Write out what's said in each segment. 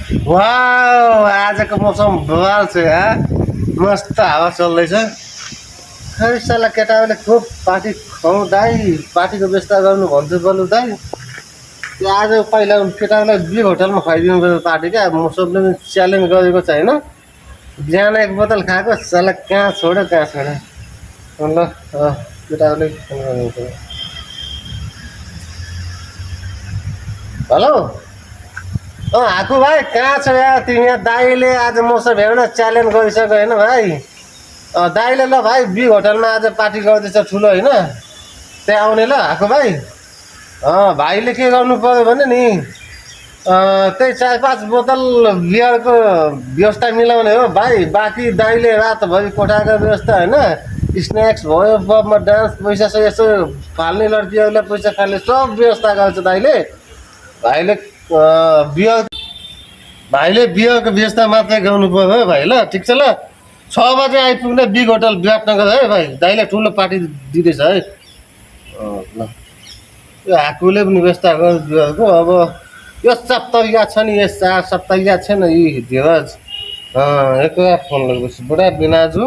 वाह आजको मौसम बवाल छ मस्त हावा चल्दैछ। खै साला केटाहरूले खुब पार्टी खुवाउ दाइ, पार्टीको व्यवस्था गर्नु भन्छु बलु दाइ। त्यो आज पहिला केटाहरूलाई बी होटलमा खुवाइदिनु पर्छ पार्टी क्या। म सबले च्यालेन्ज गरेको छ होइन। बिहान एक बोतल खाएको साला कहाँ छोड्यो कहाँ छोड्यो। ल केटाहरूले हेलो हाकु भाइ कहाँ छ यार तिमी? यहाँ दाइले आज मसँग हेर्न च्यालेन्ज गरिसक्यो होइन भाइ। दाइले ल भाइ बी होटलमा आज पार्टी गर्दैछ ठुलो होइन, त्यहाँ आउने ल हाकु भाइ। भाइले के गर्नु पर्यो भने नि त्यही 4-5 बोतल बियरको व्यवस्था मिलाउने हो भाइ। बाँकी दाइले रातभरि कोठाको व्यवस्था होइन, स्न्याक्स भयो, पबमा डान्स, पैसा यसो फाल्ने लड्कीहरूलाई पैसा खाने सब व्यवस्था गर्छ दाइले। भाइले बियरको व्यवस्था मात्रै गर्नु पर्यो है भाइ। ल ठिक छ, ल 6 बजे आइपुग्ने बिग होटल विराटनगर है भाइ। दाइले ठुलो पार्टी दिँदैछ है। ल यो हाकुले पनि व्यवस्था गर्छ बियरको। अब यो सप्तरिया छ नि, यो 4 सप्तरिया छैन यी धीरज। एकरा फोन लगेपछि बडा बिनाजु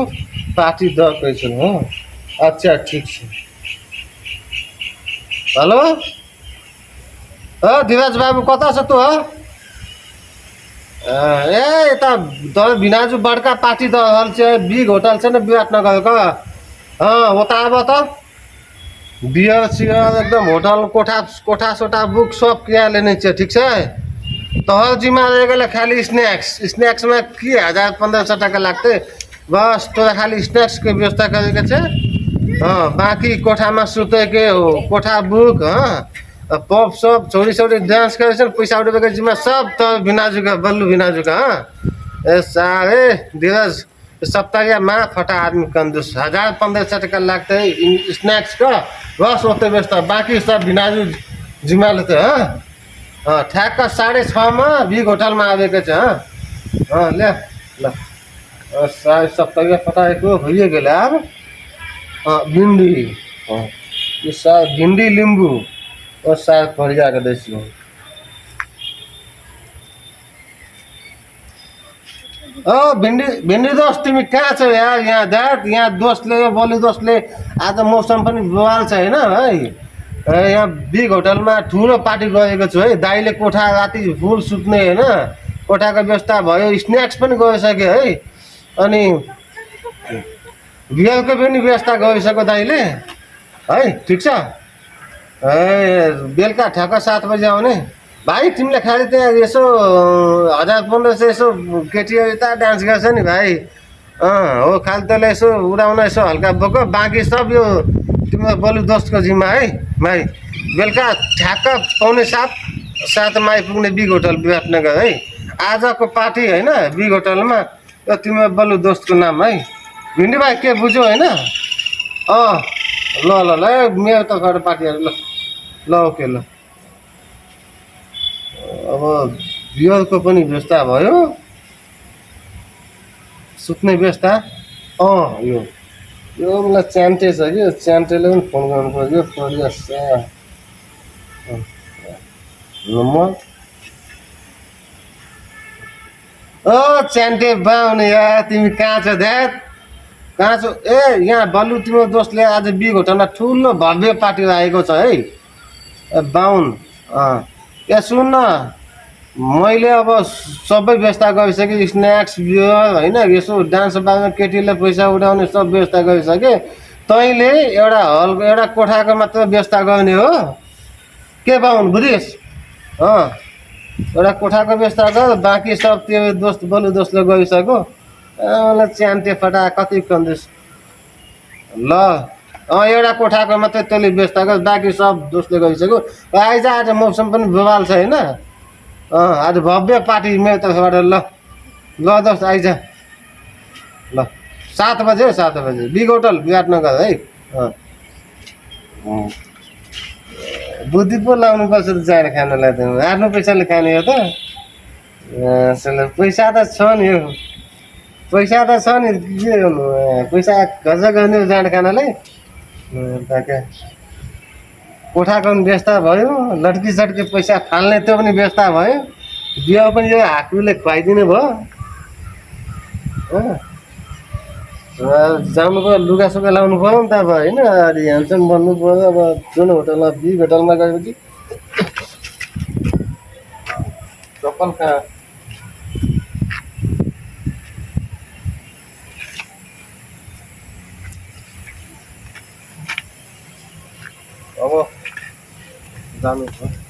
पार्टी दर्कै छ हो। अच्छा ठिक छ। हेलो धीरज बाबु कता छ तँ? यता बिनाजु बड्का पार्टी त बिग होटल छ नि विराटनगरको। उता अब त बियर सियर एकदम होटल कोठा सोठा बुक सब किया लेने छ ठीक छ। तोहर जिम्मा रह गेलै खाली स्नैक्स में की 1000-1500 टका लागतै बस। तोरा खाली स्नैक्स के व्यवस्था करेके छ। बाँकी कोठा में सुते के कोठा बुक पप सब छोरी डांस करे पैसा उठे के जिम्मा सब तो बिनाजू का बल्लू बिनाजू का। सारे धीरज सप्ताह माँ फटा आदमी कंजूस 1000-1500 टका लागते स्नैक्स का बस होते व्यवस्था। बाकी सब बिनाजू जिम्मा लेते ठ्याक्क 6:30 में बिग होटल में आवे के ले ल सप्ताह फटाएको भइए गेले। अब भिंडी भिंडी लिंबू और साग फरिया के दैसी भिंडी दोस्त तिमी कहाँ छ यार? यहाँ जात यहाँ दोस्तले बोली दोस्तले आज मौसम पनि बवाल छ होइन भाइ। यहाँ बिग होटलमा ठुलो पार्टी गरेको छु है। दाइले कोठा राति फुल सुत्ने होइन, कोठाको व्यवस्था भयो, स्न्याक्स पनि गरिसक्यो है। अनि बियरको पनि व्यवस्था गरिसक्यो दाइले है। ठिक छ। बेलुका ठ्याक्क 7 बजे आउने भाइ। तिमीले खालि त्यहाँ यसो 1000-1500 यसो केटीहरू यता डान्स गर्छ नि भाइ। हो खालि त्यसलाई यसो उडाउन यसो हल्का बोको। बाँकी सब यो तिम्रो बलु दोस्तको जिम्मा है भाइ। बेलुका ठ्याक्क 6:45-7 आइपुग्ने बिग होटल विराटनगर है। आजको पार्टी होइन बिग होटलमा यो तिम्रो बलु दोस्तको नाम है। भिन्डी भाइ के बुझ्यौ होइन? ल ल ल मेरो त घर पार्टीहरू ल ल ओके ल। अब बियरको पनि व्यवस्था भयो, सुत्ने व्यवस्था। यो मलाई च्यान्टे छ कि च्यान्टेले पनि फोन गर्नु पर्यो। च्यान्टे बाउने यार तिमी कहाँ छ ध्यात? कहाँ छ? यहाँ बल्लु तिम्रो दोस्तले आज बिग होटलमा ठुलो भव्य पार्टी राखेको छ है। बाहुन सुन न, मैले अब सबै व्यवस्था गरिसकेँ। स्न्याक्स बियर होइन, यसो डान्स बाजमा केटीलाई पैसा उठाउने सब व्यवस्था गरिसकेँ। तैँले एउटा कोठाको मात्र व्यवस्था गर्ने हो के बाहुन बुझिस्? एउटा कोठाको व्यवस्था गर, बाँकी सब त्यो दोस्त बलु दोस्तले गरिसक्यो। मलाई च्यान्टे फटा कति कन्जुस। ल एउटा कोठाको मात्रै तैँले व्यवस्था गर, बाँकी सब दोस्तले गरिसक्यो। आइज आज मौसम पनि बवाल छ होइन। आज भव्य पार्टी मेरो तर्फबाट ल दोस्त आइज ल 7 बजे 7 बजे बिग होटल विराटनगर है। बुद्धि पो लाउनु पर्छ त जाएर खानलाई त। आफ्नो पैसाले खाने हो त? पैसा त छ नि, पैसा त छ नि, के गर्नु पैसा खर्च गर्ने जाँड खानलाई। कोठाको पनि व्यवस्था भयो, लड्की सड्की पैसा फाल्ने त्यो पनि व्यवस्था भयो। बिहा पनि यो हाकुले खुवाइदिने भयो हो जानु पऱ्यो लुगासुगा लाउनु पऱ्यो नि त अब होइन अलि ह्यान्डसम बन्नु पऱ्यो अब जुन होटलमा बिग होटलमा गएपछि चप्पल कहाँ अब जानु पर्यो